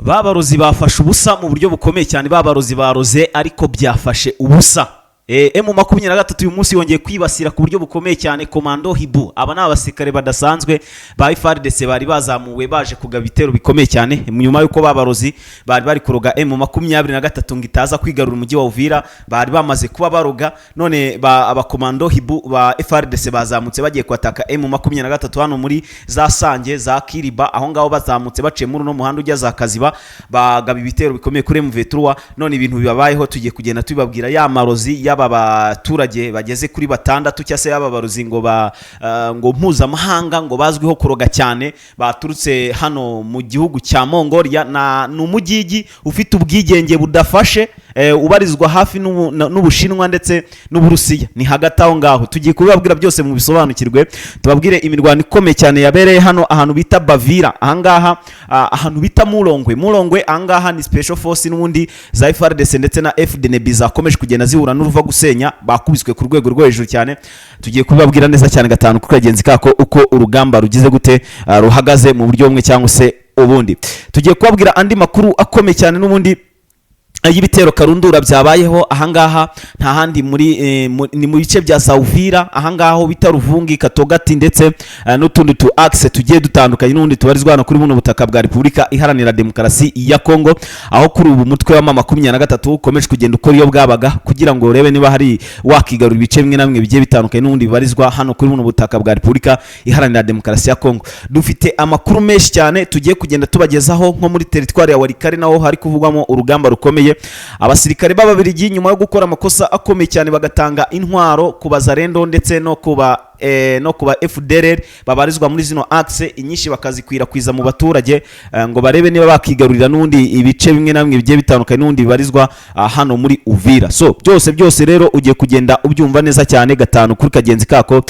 Babarozi bafashe ubusa mu buryo bukomeye cyane. Babarozi baroze ariko byafashe ubusa. M23 uyu munsi yongeye kwibasira ku buryo bukomeye cyane Komando Hibu. Aba ni abasirikare badasanzwe ba FARDC bari bazamuwe baje kugaba ibitero bikomeye cyane nyuma y'uko babarozi bari bari kuroga M23 ngo itaza kwigarura umujyi wa Uvira. Bari bamaze kuba baroga, none abakomando Hibu ba FARDC bazamutse bagiye kwataka M23 hano muri za Sange, za Kiriba, aho ngaho bazamutse baciye muri uno muhanda ujya za Kaziba, bagaba ibitero bikomeye kuri M23. None ibintu bibabayeho tugiye kugenda tubibabwira. Ya marozi y'aba baturage bageze kuri batandatu, cyangwa se y'aba barozi ngo ba ngo mpuzamahanga, ngo bazwiho kuroga cyane, baturutse hano mu gihugu cya Mongolia, na ni umugigi ufite ubwigenge budafashe, ubarizwa hafi n'Ubushinwa ndetse n'Uburusiya, ni hagati aho ngaho. Tugiye kubibabwira byose mu bisobanukirwe, tubabwire imirwano ikomeye cyane yabereye hano ahantu bita Bavira, ahangaha ahantu bita Murongwe. Murongwe ahangaha ni special force n'ubundi za FARDC ndetse na FDNB zakomeje kugenda zihura n'uruva gusenya, bakubiswe ku rwego rwo hejuru cyane. Tugiye kubibabwira neza cyane gatanu kuko kagenzi kako, uko urugamba rugize gute, ruhagaze mu buryo bumwe cyangwa se ubundi. Tugiye kubabwira andi makuru akomeye cyane n'ubundi y'ibitero karundura byabayeho ahangaha, nta handi muri ni mu bice bya za Uvira, ahangaha ho bita Ruvungi, Katogati ndetse n'utundi tu axe tugiye dutandukanye n'ubundi tubarizwa hano kuri buno butaka bwa Repubulika Iharanira Demokarasi ya Kongo, aho kuri ubu mutwe wa M23 ukomeje kugenda ukora iyo bwabaga kugira ngo urebe niba hari wakigarura ibice bimwe na bimwe bigiye bitandukanye n'ubundi bibarizwa hano kuri buno butaka bwa Repubulika Iharanira Demokarasi ya Kongo. Dufite amakuru menshi cyane tugiye kugenda tubagezaho, nko muri teritwari ya Walikale naho hari kuvugwamo urugamba rukomeye. Abasirikare b'Ababiligi, nyuma yo gukora amakosa akomeye cyane bagatanga intwaro ku Bazarendo ndetse no kuba FDLR babarizwa muri zino axe, inyinshi bakazikwirakwiza mu baturage, ngo barebe niba bakigarurira n'ubundi ibice bimwe na bimwe bigiye bitandukanye n'ubundi bibarizwa hano muri Uvira. So byose byose rero ugiye kugenda ubyumva neza cyane gatanu kuri kagenzi kako,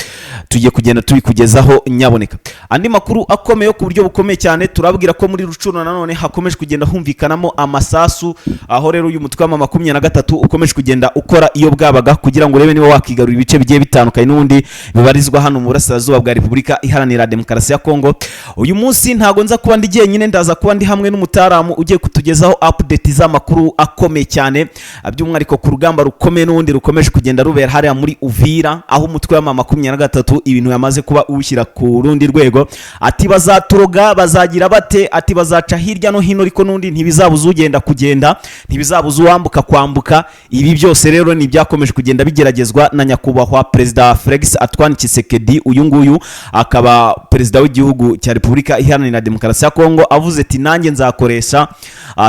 tugiye kugenda tubikugezaho nyaboneka. Andi makuru akomeye yo ku buryo bukomeye cyane, turabwira ko muri Rucuro nanone hakomeje kugenda humvikanamo amasasu, aho rero uyu mutwe wa 23 ukomeje kugenda ukora iyo bwabaga kugira ngo urebe niba wakigarura ibice bigiye bitandukanye n'ubundi bibarizwa hano mu burasirazuba bwa Repubulika Iharanira Demokarasi ya Kongo. Uyu munsi ntago nza kuba ndi jyenyine, ndaza kuba ndi hamwe n'umutaramu ugiye kutugezaho update z'amakuru akomeye cyane, by'umwihariko ku rugamba rukomeye n'ubundi rukomeje kugenda rubera hariya muri Uvira, aho umutwe wa 23 ibintu yamaze kuba uwushyira ku rundi rwego. Ati bazaturoga, bazagira bate, ati bazaca hirya no hino, ariko n'undi ntibizabuza ugenda kugenda, ntibizabuza uwambuka kwambuka. Ibi byose rero ni ibyakomeje kugenda bigeragezwa na nyakubahwa Perezida Felix Antoine Tshisekedi. Uyu nguyu akaba perezida w'igihugu cya Repubulika Iharanira Demokarasi ya Kongo, avuze ati nanjye nzakoresha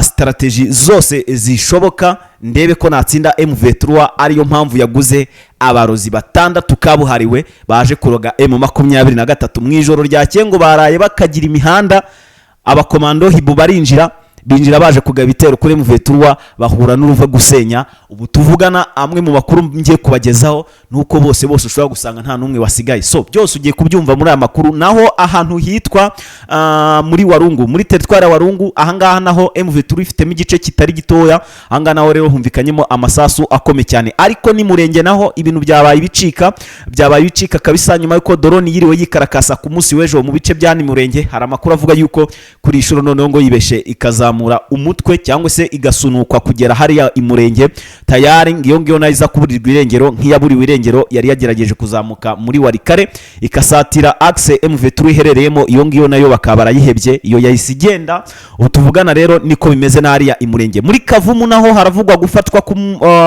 strategy zose zishoboka ndebe ko natsinda M23, ariyo mpamvu yaguze abarozi batandatu kabuhariwe baje kuroga M23. Mu ijoro ryakeye ngo baraye bakagira imihanda, abakomando Hibu barinjira, binjira baje kugaba ibitero kuri M23, bahura n'uruva gusenya. Ubu tuvugana, amwe mu makuru ngiye kubagezaho nuko bose bose ushobora gusanga nta n'umwe wasigaye. So byose ugiye kubyumva muri aya makuru. Naho ahantu hitwa muri Warungu, muri teritwari ya Warungu, ahangaha naho M23 ifitemo igice kitari gitoya. Ahangaha naho rero humvikanyemo amasasu akomeye cyane, ariko ni Murenge naho ibintu byabaye ibicika, byabaye ibicika kabisa, nyuma y'uko drone yiriwe yikarakasa ku munsi w'ejo mu bice bya Nimurenge. Hari amakuru avuga yuko kuri iyi nshuro noneho ngo yibeshe ikazamura umutwe cyangwa se igasunukwa kugera hariya i Murenge. Tayari ngiyo ngiyo nayo iza kuburirwa irengero nk'iyaburiwe irengero yari yagerageje kuzamuka muri Walikale ikasatira axe M23 iherereyemo. Iyo ngiyo nayo bakaba barayihebye, iyo yahise igenda. Ubu tuvugana rero niko bimeze n'hariya i Murenge. Muri Kavumu naho haravugwa gufatwa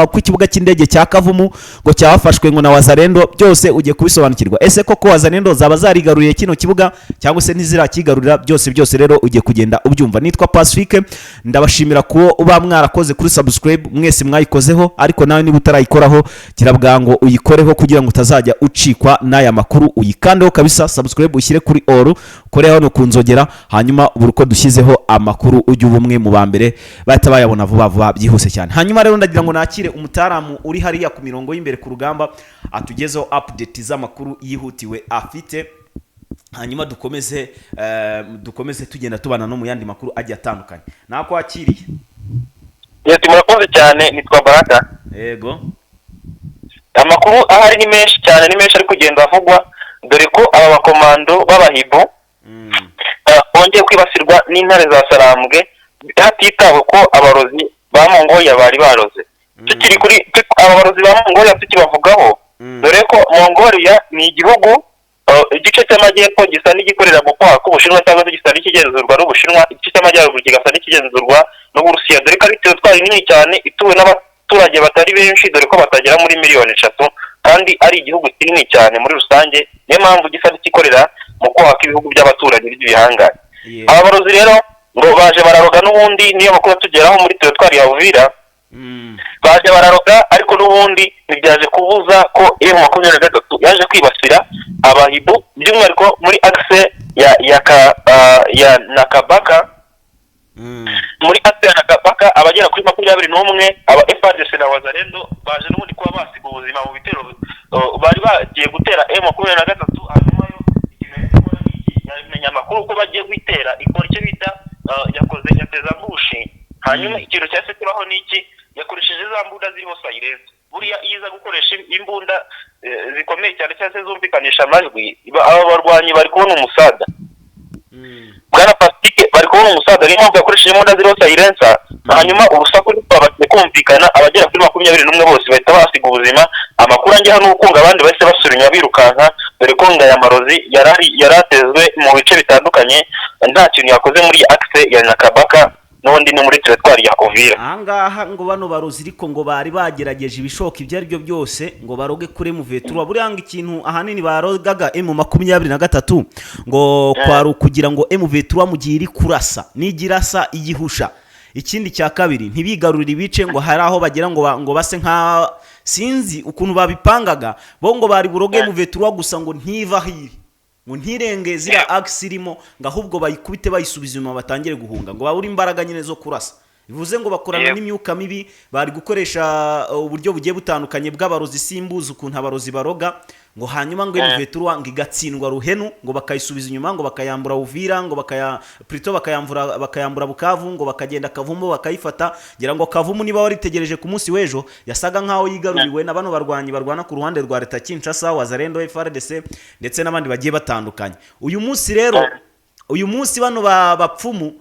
kw'ikibuga cy'indege cya Kavumu, ngo cyafashwe ngo na Wazarendo. Byose ugiye kubisobanukirwa. Ese koko Wazarendo zaba zarigaruriye kino kibuga cyangwa se ntizirakigarurira? Byose byose rero ugiye kugenda ubyumva. Nitwa Pacifique, ndabashimira kuba uba mwarakoze kuri subscribe mwese mwayikozeho, ariko nawe niba utarayikoraho gira bwango uyikoreho kugira ngo utazajya ucikwa n'aya makuru. Uyikandeho kabisa subscribe, ushyire kuri all, ukore hano ku nzogera, hanyuma buri uko dushyizeho amakuru ujye uba umwe mu ba mbere bahita bayabona vuba vuba byihuse cyane. Hanyuma rero ndagira ngo nakire umutaramu uri hariya ku mirongo y'imbere ku rugamba, atugezeho update z'amakuru yihutiwe afite, hanyuma dukomeze tugenda tubana no mu yandi makuru agiye atandukanye. Nakwakiriye. Yes, murakoze cyane, nitwa Baraka. Yego. Amakuru ahari ni menshi cyane, ni menshi ari kugenda avugwa, dore ko aba bakomando b'abahibo bongeye kwibasirwa n'intare za Sarambwe. Hatitawe ko abarozi ba Mongolia bari baroze. Tukiri kuri aba barozi ba Mongolia, tukibavugaho, dore ko Mongolia ni igihugu, igice cy'amajyepfo gisa n'igikorera mu kwaha k'Ubushinwa cyangwa se gisa n'ikigenzurwa n'Ubushinwa, igice cy'amajyaruguru kigasa n'ikigenzurwa n'Uburusiya, dore ko ari teritwari nini cyane ituwe n'abaturage batari benshi, dore ko batagera muri miliyoni 3, kandi ari igihugu kinini cyane muri rusange. Niyo mpamvu gisa n'ikikorera mu kwaha k'ibihugu by'abaturanyi by'ibihangange. Aba barozi rero ngo baje bararoga n'ubundi, niyo makuru atugeraho muri teritwari ya Uvira. Baje bararoga, ariko n'ubundi ntibyaje kubuza ko M23 yaje kwibasira abahibu, by'umwihariko muri axe ya Nakabaka. Muri axe ya Nakabaka, abagera kuri 21 aba FARDC na Wazalendo baje n'ubundi kuba basiga ubuzima mu bitero bari bagiye gutera M23. Hanyuma yo ikintu yahise ikora ni iki? Yamenya amakuru ko bagiye gutera, ikora icyo bita yakoze yateza ambush. Hanyuma ikintu cyahise kibaho ni iki? Yakoresheje za mbunda ziriho silence. Buriya iyo iza gukoresha imbunda zikomeye cyane cyangwa se zumvikanisha amajwi, aba barwanyi bari kubona umusada. Bwana Pacifique, bari kubona umusada. Niyo mpamvu yakoresheje imbunda ziriho silencer, hanyuma urusaku rwabashije kumvikana, abagera kuri 21 bose bahita basiga ubuzima. Amakuru angeho ni uko ngo abandi bahise basubira inyuma birukanka, dore ko ngo aya marozi yari atezwe mu bice bitandukanye, nta kintu yakoze muri axe ya Nyakabaka, n'ubundi ni muri teritwari ya Uvira. Ahangaha ngo bano barozi ariko ngo bari bagerageje ibishoboka ibyo ari byo byose ngo baroge kuri M23. Buriya ngo ikintu ahanini barogaga M23 ngo kwari ukugira ngo M23 mu gihe iri kurasa nijya irasa igihusha. Ikindi cya kabiri, ntibigarurire ibice, ngo hari aho bagera ngo ngo base nka sinzi ukuntu babipangaga bo, ngo bari buroge M23 gusa ngo ntiva aho iri, ngo ntirenge ziriya axe irimo, ngo ahubwo bayikubite bayisubiza inyuma batangire guhunga, ngo babure imbaraga nyine zo kurasa. Bivuze ngo bakorana n'imyuka mibi, bari gukoresha uburyo bugiye butandukanye bw'abarozi, simbuza ukuntu abarozi baroga, ngo hanyuma ngo M23 ngo igatsindwa ruhenu, ngo bakayisubiza inyuma, ngo bakayambura Uvira, ngo bakaya plutôt bakayambura Bukavu, ngo bakagenda Kavumu bakayifata. Ngira ngo Kavumu, niba waritegereje ku munsi w'ejo, yasaga nkaho yigaruriwe na bano barwanyi barwana ku ruhande rwa leta Kinshasa, Wazalendo, FARDC ndetse n'abandi bagiye batandukanye. Uyu munsi rero, uyu munsi bano bapfumu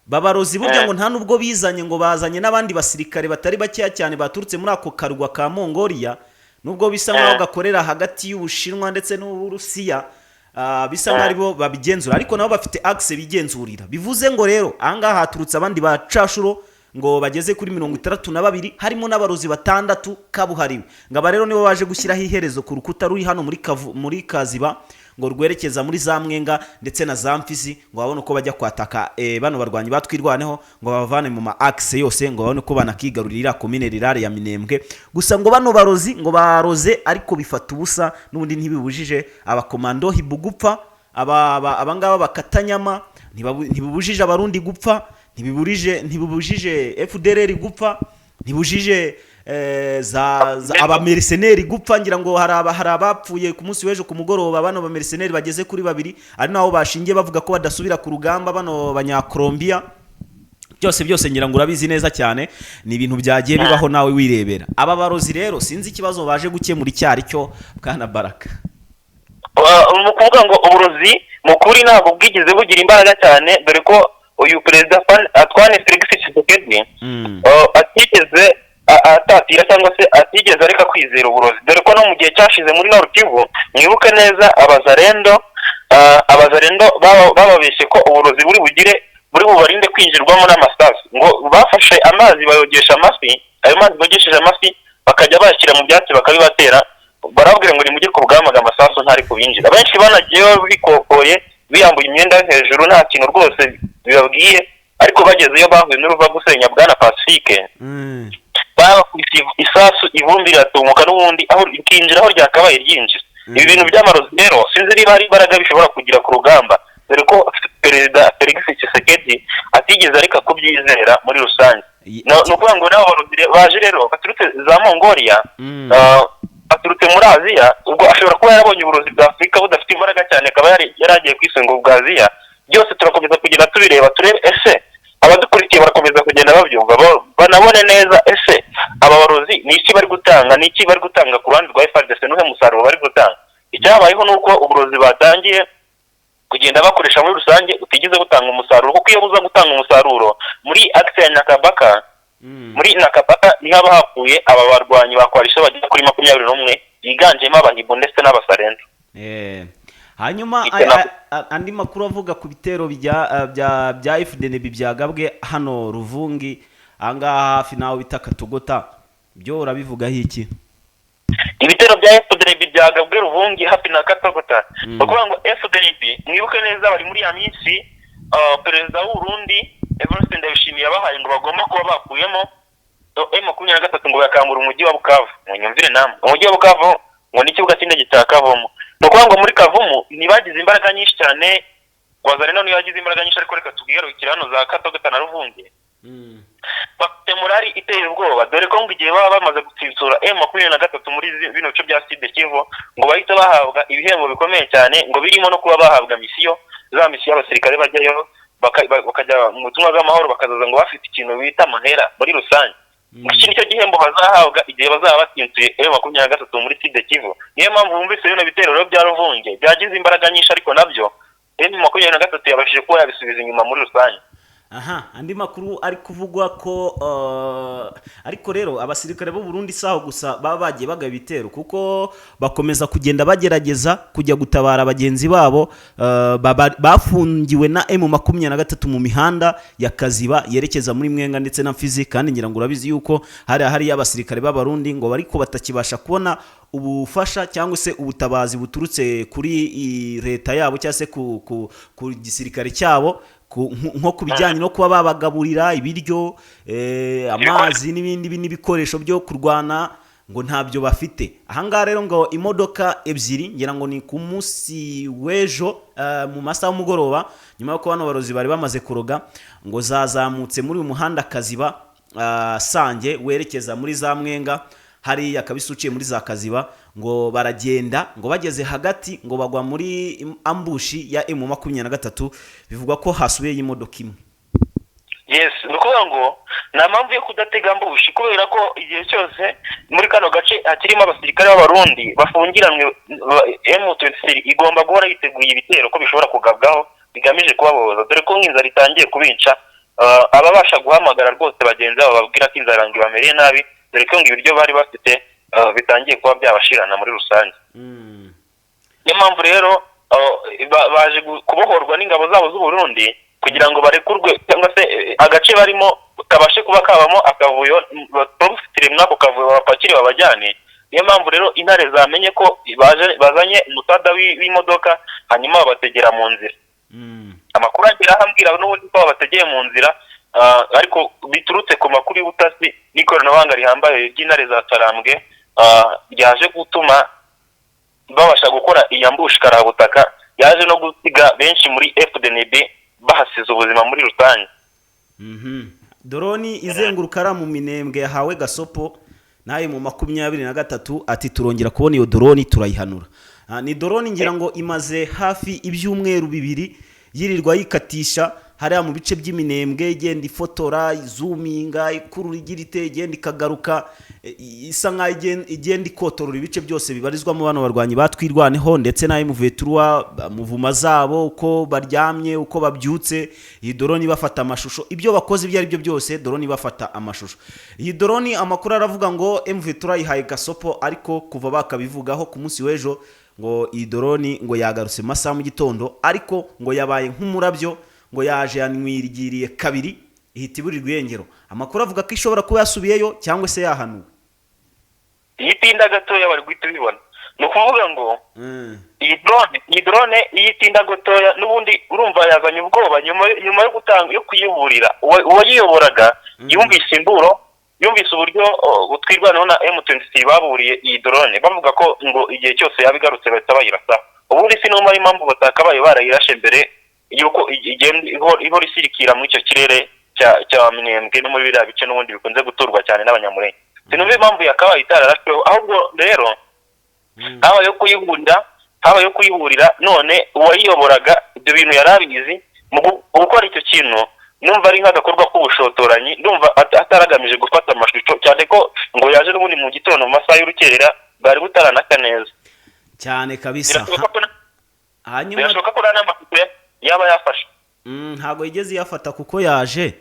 babarozi burya ngo nta nubwo bizanye, ngo bazanye n'abandi basirikare batari bakeya cyane baturutse muri ako karwa ka Mongolia, nubwo bisa nkaho gakorera hagati y'Ubushinwa ndetse n'Uburusiya, bisa nkaho aribo babigenzura, ariko nabo bafite axe bigenzurira. Bivuze ngo rero ahangaha haturutse abandi bacashuro ngo bageze kuri 62, harimo n'abarozi batandatu kabuhariwe. Ngo aba rero nibo baje gushyiraho iherezo ku rukuta ruri hano muri Kavu, muri Kaziba, ngo rwerekeza muri za Mwenga ndetse na za Mfizi, ngo babone uko bajya kwataka bano barwanyi batwirwaneho, ngo babavane mu ma axe yose, ngo babone uko banakigarurira komine rurale ya Minembwe. Gusa ngo bano barozi ngo baroze ariko bifata ubusa n'ubundi, ntibibujije abakomando hibu gupfa, abangaba bakatanyama, ntibibujije Abarundi gupfa, ntibibujije FDLR gupfa, ntibujije za abamerceneri gupfa. Ngira ngo hari abapfuye ku munsi w'ejo ku mugoroba, bano bamerceneri bageze kuri babiri, ari naho bashingiye bavuga ko badasubira ku rugamba, bano Banyakolombia. Byose byose ngira ngo urabizi neza cyane, ni ibintu byagiye bibaho nawe wirebera. Aba barozi rero sinzi ikibazo baje gukemura icyo ari cyo, bwana Baraka. Ni ukuvuga ngo uburozi mu kuri ntabwo bwigeze bugira imbaraga cyane, dore ko uyu perezida Antoine Felix Tshisekedi atigeze atatira cyangwa se atigeze areka kwizera uburozi, dore ko no mu gihe cyashize muri Nord Kivu, mwibuke neza Abazarendo bababeshye ko uburozi buri bugire buri bubarinde kwinjirwamo n'amasasu. Ngo bafashe amazi bayogesha amafi, ayo mazi bogesheje amafi bakajya bayashyira mu byatsi bakabibatera, barababwira ngo nimujye ku rugamba, amasasu ntari kubinjira. Benshi banagiyeyo bikokoye, biyambuye imyenda yo hejuru, nta kintu rwose bibabwiye, ariko bagezeyo bahuye n'uruva gusenya, bwana Pacifique. Babakubise isasu, ivumbi riratumuka n'ubundi aho rikinjira aho ryakabaye ryinjira. Ibi bintu by'amarozi rero sinzi niba hari imbaraga bishobora kugira ku rugamba, dore ko perezida Felix Tshisekedi atigeze areka kubyizera muri rusange. Ni ukuvuga ngo n'abo barozi baje rero baturutse za Mongolia, baturutse muri Aziya, ubwo ashobora kuba yarabonye uburozi bwa Afurika budafite imbaraga cyane, akaba yari agiye kwisunga ubwa Aziya. Byose turakomeza kugenda tubireba, turebe ese abadukurikiye barakomeza kugenda babyumva, banabone neza ese aba barozi ni iki bari gutanga, ni iki bari gutanga ku ruhande rwa FARDC, n'uhe musaruro bari gutanga. Icyabayeho ni uko uburozi batangiye Kugenda bakoresha muri rusange utigeze gutanga umusaruro, kuko iyo buza gutanga umusaruro muri axe ya Nyakabaka, muri Nakabaka niho haba hapfuye aba barwanyi ba coalition bagera kuri 21, biganjemo Abahibu ndetse n'Abasarenda. Hanyuma Icyo andi makuru avuga ku bitero bya FDNB byagabwe hano Ruvungi, ahangaha hafi naho bita Katogota, byo urabivugaho iki? Ibitero bya FDNB byagabwe Ruvungi hafi na Katogota, ni ukuvuga ngo FDNB, mwibuke neza, bari muri ya minsi perezida w'u Burundi Evariste Ndayishimiye yabahaye ngo bagomba kuba bakuyemo M23, ngo bakambura umujyi wa Bukavu. Munyumvire namwe, umujyi wa Bukavu ngo n'ikibuga cy'indege cya Kavumu. Ni ukuvuga ngo muri Kavumu ntibagize imbaraga nyinshi cyane, Wazalendo niyo yagize imbaraga nyinshi, ariko reka tubwigarukire hano za Katogota na Ruvungi. Bafite morale iteye ubwoba, dore ko ngo igihe baba bamaze gutsinsura M23 muri bino bice bya Sud Kivu, ngo bahita bahabwa ibihembo bikomeye cyane, ngo birimo no kuba bahabwa mission, za mission y'abasirikare bajyayo bakajya mu butumwa bw'amahoro, bakazaza ngo bafite ikintu bita amahera muri rusange. Ngo iki nicyo gihembo bazahabwa igihe bazaba batsinsuye M23 muri Sud Kivu. Niyo mpamvu bumvise bino bitero rero bya Ruvunge byagize imbaraga nyinshi, ariko nabyo M23 yabashije kuba yabisubiza inyuma muri rusange. Aha, andi makuru ari kuvugwa ko ariko rero abasirikare b'u Burundi saho gusa baba bagiye bagaba ibitero, kuko bakomeza kugenda bagerageza kujya gutabara bagenzi babo bafungiwe na M23 mu mihanda ya Kaziba yerekeza muri Mwenga ndetse na Fizi. Kandi ngira ngo urabizi yuko hari hariyo abasirikare b'Abarundi ngo bariko batakibasha kubona ubufasha cyangwa se ubutabazi buturutse kuri leta yabo cyangwa se ku gisirikare cyabo, nko ku bijyanye no kuba babagaburira ibiryo, amazi n'ibindi n'ibikoresho byo kurwana, ngo ntabyo bafite. Ahangaha rero ngo imodoka ebyiri, ngira ngo ni ku munsi w'ejo mu masaha y'umugoroba, nyuma y'uko bano barozi bari bamaze kuroga, ngo zazamutse muri uyu muhanda Kaziba Sange werekeza muri za Mwenga hariya kabisa, uciye muri za Kaziba, ngo baragenda, ngo bageze hagati ngo bagwa muri ambush ya M23. Bivugwa ko hasubiyeyo imodoka imwe. Yes, ni ukuvuga ngo nta mpamvu yo kudatega ambush, kubera ko igihe cyose muri kano gace hakirimo abasirikare b'Abarundi bafungiranwe, M23 igomba guhora yiteguye ibitero ko bishobora kugabwaho bigamije kubaboza, dore ko nk'inzara itangiye kubica. Ababasha guhamagara rwose bagenzi babo bababwira ko inzara ngo ibamereye nabi, dore ko ngo ibiryo bari bafite bitangiye kuba byabashirana muri rusange. Niyo mpamvu rero baje kubohorwa n'ingabo zabo z'u Burundi kugira ngo barekurwe, cyangwa se agace barimo kabashe kuba kabamo akavuyo, baprofitire muri ako kavuyo, babapakire babajyane. Niyo mpamvu rero intare zamenye ko baje bazanye umusada w'imodoka, hanyuma babategera mu nzira. Amakuru agera aho ambwira n'ubundi ko babategeye mu nzira, ariko biturutse ku makuru y'ubutasi n'ikoranabuhanga rihambaye ry'intare za Sarambwe, ryaje gutuma babasha gukora iyi ambush karabutaka, yaje no gusiga benshi muri FDNB bahasize ubuzima muri rusange. Drone izenguruka ari mu Minembwe yahawe gasopo nayo mu 23, ati turongera kubona iyo drone turayihanura. Ni drone ngira ngo imaze hafi ibyumweru 2 yirirwa yikatisha hariya mu bice by'Iminembwe, igenda ifotora, izuminga, ikurura, igira ite, igenda ikagaruka, isa nkaho igenda ikotorora ibice byose bibarizwamo bano barwanyi batwirwaneho ndetse na M23, muvuma zabo, uko baryamye, uko babyutse. Iyi drone ibafata amashusho, ibyo bakoze ibyo ari byo byose drone ibafata amashusho. Iyi drone amakuru aravuga ngo M23 yihaye gasopo, ariko kuva bakabivugaho ku munsi w'ejo, ngo iyi drone ngo yagarutse mu masaha mu gitondo, ariko ngo yabaye nk'umurabyo, ngo yaje yanwirigiriye kabiri ihita iburirwa irengero. Amakuru avuga ko ishobora kuba yasubiyeyo cyangwa se yahanuwe. Iyo itinda gatoya bari guhita ubibona. Ni ukuvuga ngo iyi drone iyo itinda gatoya n'ubundi urumva yazanye ubwoba nyuma yo gutanga yo kuyiburira. Uwayiyoboraga yumvise imburo, yumvise uburyo Twirwaneho na M23 baburiye iyi drone, bavuga ko ngo igihe cyose yaba igarutse bahita bayirasa. Ubundi sinumva impamvu batakabaye barayirashe mbere yuko igenda ihora isirikira muri icyo kirere cya Minembwe no muri biriya bice n'ubundi bikunze guturwa cyane n'Abanyamulenge. Sinumva impamvu yakabaye itararashweho. Ahubwo rero habayeho kuyiburira, none uwayiyoboraga ibyo bintu yari abizi. Mu gukora icyo kintu numva ari nk'agakorwa k'ubushotoranyi, ndumva ataragamije gufata amashusho, cyane ko ngo yaje n'ubundi mu gitondo mu masaha y'urukerera bwari butaranaka neza. Cyane kabisa. Birashoboka ko Hanyuma Birashoboka ko nta n'amafoto yaba yafashe. Ntabwo yigeze iyafata kuko yaje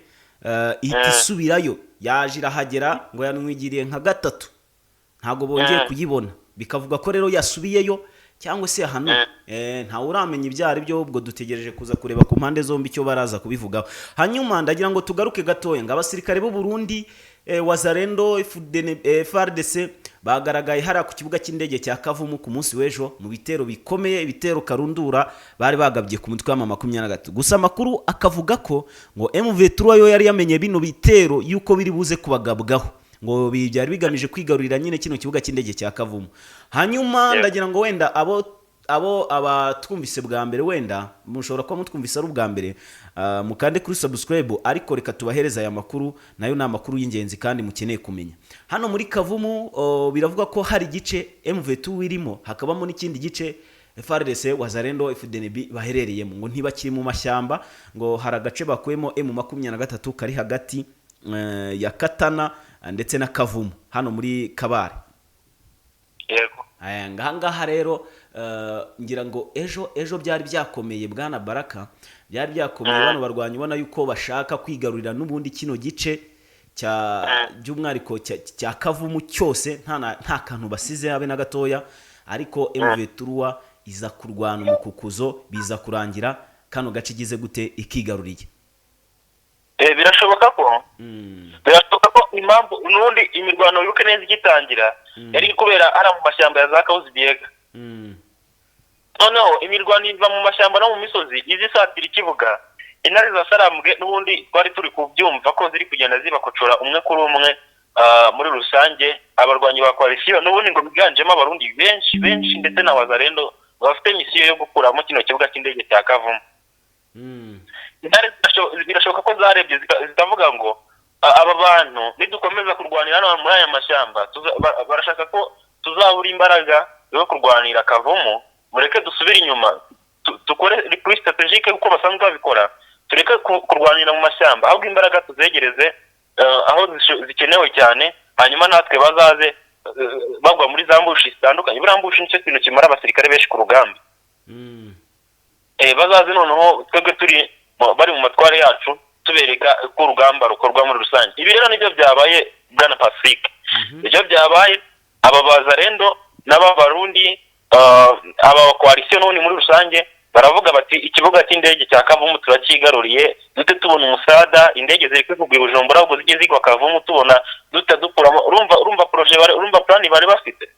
ihita isubirayo. Yaje irahagera, ngo yanwigiriye nka gatatu, ntabwo bongeye kuyibona. Bikavuga ko rero yasubiyeyo cyangwa se yahanuwe. Ntawe uramenya ibyo ari byo. Ubwo dutegereje kuza kureba ku mpande zombi icyo baraza kubivugaho. Hanyuma ndagira ngo tugaruke gatoya ngo abasirikare b'u Burundi, Wazalendo, FDN, FARDC bagaragaye hariya ku kibuga cy'indege cya Kavumu ku munsi w'ejo mu bitero bikomeye, ibitero karundura bari bagabye ku mutwe wa 23. Gusa amakuru akavuga ko ngo M23 yo yari yamenye bino bitero yuko biri buze kubagabwaho, ngo byari bigamije kwigarurira nyine kino kibuga cy'indege cya Kavumu. Hanyuma ndagira ngo wenda abo abatwumvise bwa mbere, wenda mushobora kuba mutwumvise ari ubwa mbere, mukande kuri subscribe, ariko reka tubahereze aya makuru, nayo ni amakuru y'ingenzi kandi mukeneye kumenya. Hano muri Kavumu, biravuga ko hari igice MV2 irimo, hakabamo n'ikindi gice FARDC, Wazalendo, FDNB baherereyemo. Ngo ntibakiri mu mashyamba, ngo hari agace bakuyemo M23 kari hagati ya Katana ndetse na Kavumu hano muri Kabare. Yego. Aya, ngaha ngaha rero ngira ngo ejo byari byakomeye, bwana Baraka, byari byakomeye. Bano barwanyi ubona yuko bashaka kwigarurira n'ubundi kino gice cya by'umwihariko cya Kavumu cyose, nta kantu basize habe na gatoya. Ariko M23 iza kurwana umukukuzo, biza kurangira kano gace igize gute? Ikigaruriye. Birashoboka ko impamvu n'ubundi imirwano, wibuke neza, igitangira yari kubera hariya mu mashyamba ya za Kawuzi Biega. Noneho imirwano iva mu mashyamba no mu misozi iza isatira ikibuga. Intare za Sarambwe n'ubundi twari turi kubyumva ko ziri kugenda zibakocora umwe kuri umwe. Muri rusange abarwanyi ba coalition n'ubundi ngo biganjemo Abarundi benshi benshi ndetse na Wazalendo, bafite mission yo gukuramo kino kibuga cy'indege cya Kavumu. Intare birashoboka ko zarebye zikavuga ngo aba bantu nidukomeza kurwanira hano muri aya mashyamba, barashaka ko tuzabura imbaraga zo kurwanira Kavumu. Mureke dusubire inyuma, dukore kuri stratégique uko basanzwe babikora, tureke kurwanira mu mashyamba, ahubwo imbaraga tuzegereze aho zikenewe cyane, hanyuma natwe bazaze bagwa muri za ambush zitandukanye. Buriya ambush nicyo kintu kimara abasirikare benshi ku rugamba. Bazaze noneho twebwe turi bari mu matware yacu, tubereka uko urugamba rukorwa muri rusange. Ibi rero nibyo byabaye, bwana Pacifique, ibyo byabaye. Aba Bazarendo n'aba Barundi, aba coalition n'ubundi muri rusange baravuga bati ikibuga cy'indege cya Kavumu turacyigaruriye, dute tubona umusada, indege ziri kwikugwa i Bujumbura, ahubwo zijye zigwa Kavumu, tubona duta dukuramo. Urumva projet bari, urumva plan bari bafite.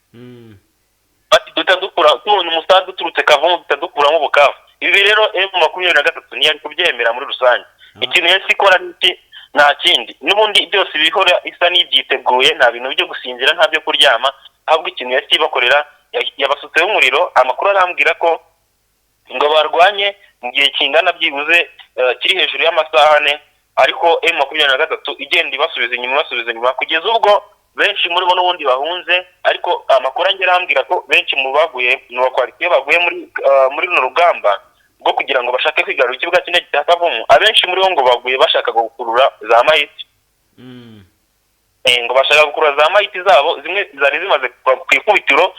Bati duta dukura, tubonye umusada uturutse Kavumu, duta dukuramo Bukavu. Ibi rero M23 ntiyari kubyemera muri rusange. Ikintu yahise ikora ni iki? Nta kindi, n'ubundi byose bihora isa n'ibyiteguye, nta bintu byo gusinzira, nta byo kuryama, ahubwo ikintu yahise ibakorera, yabasutseho umuriro. Amakuru arambwira ko ngo barwanye mu gihe kingana byibuze kiri hejuru y'amasaha 4, ariko M23 igenda ibasubiza inyuma, ibasubiza inyuma, kugeza ubwo benshi muri bo n'ubundi bahunze. Ariko amakuru angera arambwira ko benshi mu baguye mu ba coalition baguye muri runo rugamba rwo kugira ngo bashake kwigarura ikibuga cy'indege cya Kavumu, abenshi muri bo ngo baguye bashaka gukurura za mayiti. Ngo bashaka gukurura za mayiti zabo, zimwe zari zimaze kuva ku ikubitiro,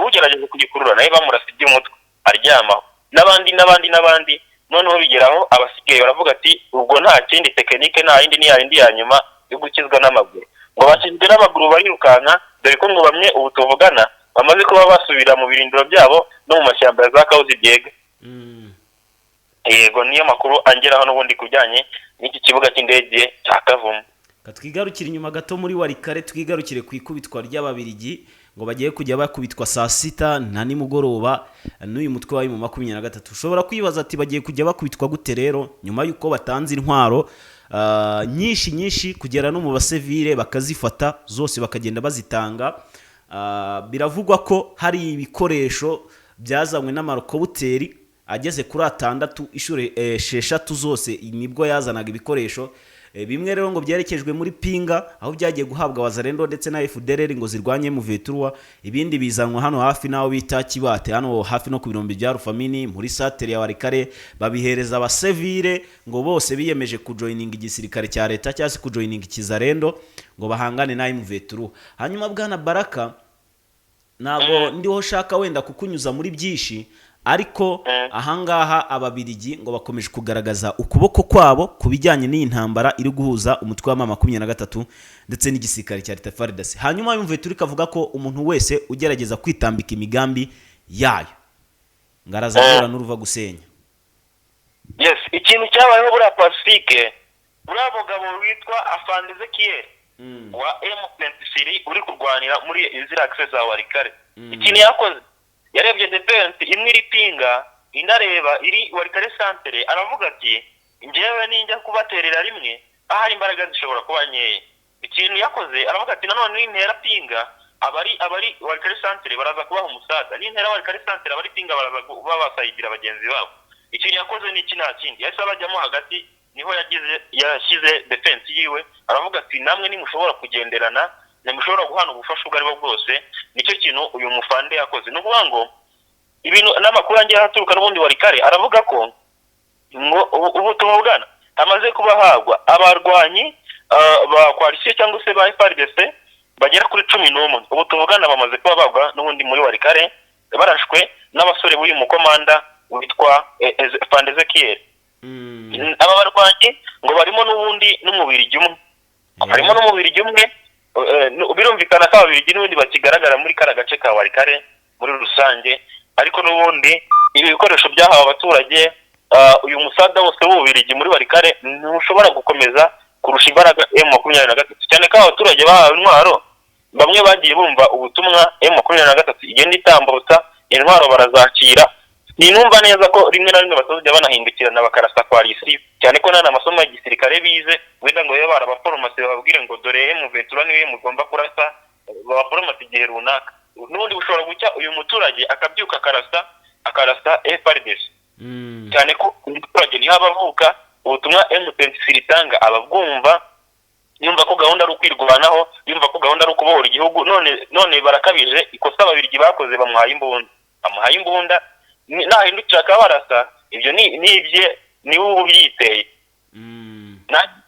ugerageje kugikurura nawe bamurasa iby'umutwe aryamaho, n'abandi n'abandi n'abandi. Noneho bigeraho abasigaye baravuga ati ubwo nta kindi, technique nta yindi, ni yindi ya nyuma yo gukizwa n'amaguru. Ngo bakizwe n'amaguru barirukanka, dore ko ngo bamwe ubu tuvugana bamaze kuba basubira mu birindiro byabo no mu mashyamba ya za Kawuzi Byega. Yego, niyo makuru angeraho n'ubundi ku bijyanye n'iki kibuga cy'indege cya Kavumu. Twigarukire inyuma gato muri Walikale, twigarukire ku ikubitwa ry'Ababirigi, ngo bagiye kujya bakubitwa saa sita na nimugoroba n'uyu mutwe wa M23. Ushobora kwibaza ati bagiye kujya bakubitwa gute rero, nyuma y'uko batanze intwaro nyinshi nyinshi, kugera no mu basivile bakazifata zose bakagenda bazitanga? Biravugwa ko hari ibikoresho byazanywe n'amarokobuteri ageze kuri atandatu, inshuro 6 zose nibwo yazanaga ibikoresho. Bimwe rero ngo byerekejwe muri Pinga, aho byagiye guhabwa Wazalendo ndetse na FDLR ngo zirwanye M23. Ibindi bizanwa hano hafi n'aho bita Kibate, hano hafi no ku birombe bya Rufamini muri satere ya Walikale, babihereza abasivile ngo bose biyemeje kujoininga igisirikare cya leta cyangwa se kujoininga ikizarendo ngo bahangane na M23. Hanyuma bwana Baraka, ntabwo ndiho shaka wenda kukunyuza muri byinshi. Ariko ahangaha Ababirigi ngo bakomeje kugaragaza ukuboko kwabo ku bijyanye n'iyi ntambara iri guhuza umutwe wa M23 ndetse n'igisirikare cya leta FARDC. Hanyuma yumviye turi kavuga ko umuntu wese ugerageza kwitambika imigambi yayo ngo araza guhura n'uruva gusenya. Yes, ikintu cyabayeho buriya, Pacifique, buriya mugabo witwa Afande Ezekiel wa M23 uri kurwanira muri ziriya axe za Walikale, ikintu yakoze, yarebye defense imwe iri Pinga, indi areba iri Walikale centre, aravuga ati: "Njyewe ninjya kubaterera rimwe ahari imbaraga zishobora kuba nkeya." Ikintu yakoze, aravuga ati: "Nanone nintera Pinga, abari Walikale centre baraza kubaha umusaza. Nintera Walikale centre, abari Pinga baraza kuba basayigira bagenzi babo." Ikintu yakoze ni iki? Nta kindi, yahise abajyamo hagati, niho yagize yashyize defense yiwe. Aravuga ati: "Namwe nimushobora kugenderana, ntimushobora guhana ubufasha ubwo aribwo bwose." Nicyo kintu uyu mufande yakoze. Ni ukuvuga ngo ibintu n'amakuru angiye aturuka n'ubundi Walikale, aravuga ko ngo ubu tuvugana hamaze kuba hagwa abarwanyi ba coalition cyangwa se ba FARDC bagera kuri 11. Ubu tuvugana bamaze kuba bagwa n'ubundi muri Walikale, barashwe n'abasore b'uyu mukomanda witwa Afande Ezekiel. Aba barwanyi ngo barimo n'ubundi n'Umubirigi umwe, harimo n'Umubirigi umwe. Birumvikana ko Ababirigi n'ubundi bakigaragara muri kariya gace ka Walikale muri rusange. Ariko n'ubundi ibi bikoresho byahawe abaturage, uyu musada wose w'Ububirigi muri Walikale ntushobora gukomeza kurusha imbaraga M23, cyane ko abaturage bahawe intwaro bamwe bagiye bumva ubutumwa M23 igenda itambutsa, intwaro barazakira. Ninumva neza ko rimwe na rimwe batazajya banahindukirana bakarasa coalition, cyane ko nta amasomo ya gisirikare bize wenda ngo babe barabaforomasi bababwire ngo dore M23 niwe mugomba kurasa, babaforomasi igihe runaka. N'ubundi bushobora gucya uyu muturage akabyuka akarasa FARDC, cyane ko umuturage niho aba avuka. Ubutumwa M23 itanga aba abwumva, yumva ko gahunda ari ukwirwanaho, yumva ko gahunda ari ukubohora igihugu. None barakabije. Ikosa Ababirigi bakoze, bamuhaye imbunda, bamuhaye imbunda, nahindukira akabarasa, ibyo ni ibye, ni we uba ubyiteye.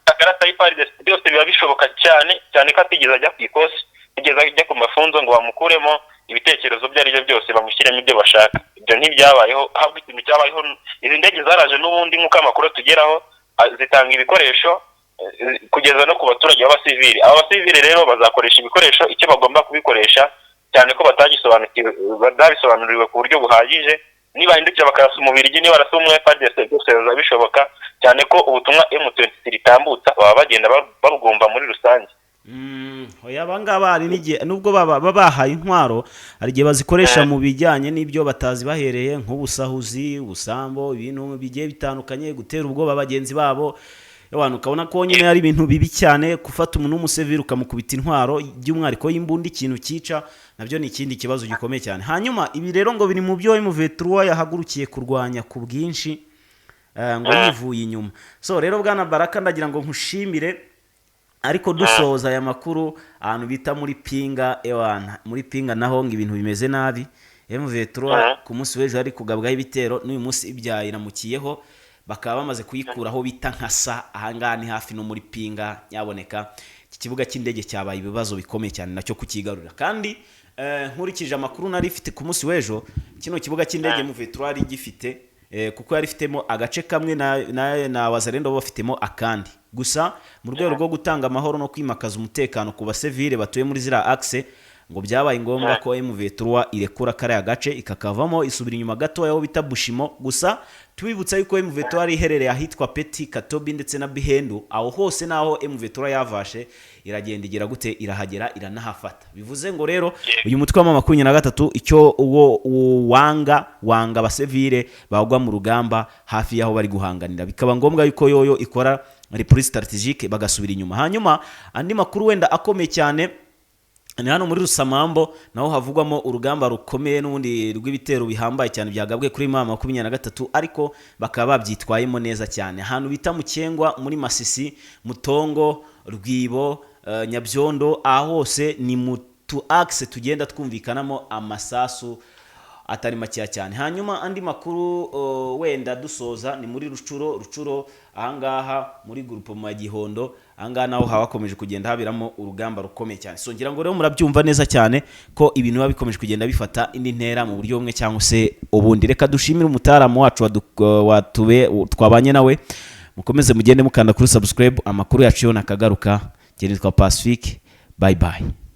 Akarasa FARDC, byose biba bishoboka cyane cyane ko atigeze ajya ku ikosi, atigeze ajya ku mafunzo ngo bamukuremo ibitekerezo ibyo ari byo byose, bamushyiremo ibyo bashaka. Ibyo ntibyabayeho. Ahubwo ikintu cyabayeho, izi ndege zaraje n'ubundi nk'uko amakuru atugeraho, zitanga ibikoresho kugeza no ku baturage b'abasivili. Aba basivili rero bazakoresha ibikoresho icyo bagomba kubikoresha, cyane ko batagisobanukiwe, batabisobanuriwe ku buryo buhagije. Nibahindukira bakarasa Umubirigi, nibarasa umwe FARDC, byose biba bishoboka, cyane ko ubutumwa M23 itambutsa baba bagenda babwumva muri rusange. Oya, abangaba hari n'igihe nubwo baba bahaye intwaro, hari igihe bazikoresha mu bijyanye n'ibyo batazi bahereye, nk'ubusahuzi, ubusambo, ibintu bigiye bitandukanye, gutera ubwoba bagenzi babo. Abantu ukabona ko nyine ari ibintu bibi cyane gufata umuntu w'umusivili ukamukubita intwaro, by'umwihariko y'imbunda, ikintu cyica, nabyo ni ikindi kibazo gikomeye cyane. Hanyuma ibi rero ngo biri mu byo M23 yahagurukiye kurwanya ku bwinshi, ngo yivuye inyuma. So rero, bwana Baraka, ndagira ngo nkushimire. Ariko dusoza aya makuru, ahantu bita muri Pinga, ewana, muri Pinga naho ngo ibintu bimeze nabi. M23 ku munsi w'ejo hari kugabwaho ibitero, n'uyu munsi ibyayiramukiyeho, bakaba bamaze kuyikuraho bita Nkasa. Ahangaha ni hafi no muri Pinga. Nyaboneka, iki kibuga cy'indege cyabaye ibibazo bikomeye cyane nacyo kukigarurira. Kandi nkurikije amakuru nari ifite ku munsi w'ejo, kino kibuga cy'indege M23 yari gifite, kuko yari ifitemo agace kamwe na Wazalendo bo bafitemo akandi. Gusa mu rwego rwo gutanga amahoro no kwimakaza umutekano ku basivile batuye muri ziriya axe, ngo byabaye ngombwa ko M23 irekura kariya gace ikakavamo, isubira inyuma gatoya aho bita Bushimo. Gusa tubibutsa yuko M23 yari iherereye ahitwa Petit Katobi ndetse na Bihendu. Aho hose naho M23 yavashe, iragenda igera gute, irahagera, iranahafata. Bivuze ngo rero uyu mutwe wa 23 icyo uwo wanga, wanga abasivile bagwa mu rugamba hafi y'aho bari guhanganira, bikaba ngombwa yuko yoyo ikora repli stratégique, bagasubira inyuma. Hanyuma andi makuru wenda akomeye cyane ni hano muri Rusamambo, naho havugwamo urugamba rukomeye n'ubundi rw'ibitero bihambaye cyane byagabwe kuri M23, ariko bakaba babyitwayemo neza cyane. Ahantu bita Mukengwa muri Masisi, Mutongo, Rwibo, Nyabyondo, aho hose ni mu tu axe tugenda twumvikanamo amasasu. atari makeya cyane. Hanyuma andi makuru wenda dusoza ni muri Rucuro. Rucuro ahangaha muri groupement ya Gihondo, ahangaha naho haba hakomeje kugenda haberamo urugamba rukomeye cyane. So ngira ngo rero murabyumva neza cyane ko ibintu biba bikomeje kugenda bifata indi ntera mu buryo bumwe cyangwa se ubundi. Reka dushimire umutaramu wacu watube twabanye nawe. Mukomeze mugende mukanda kuri subscribe, amakuru yacu yo nakagaruka. Njye nitwa Pacifique, bye bye.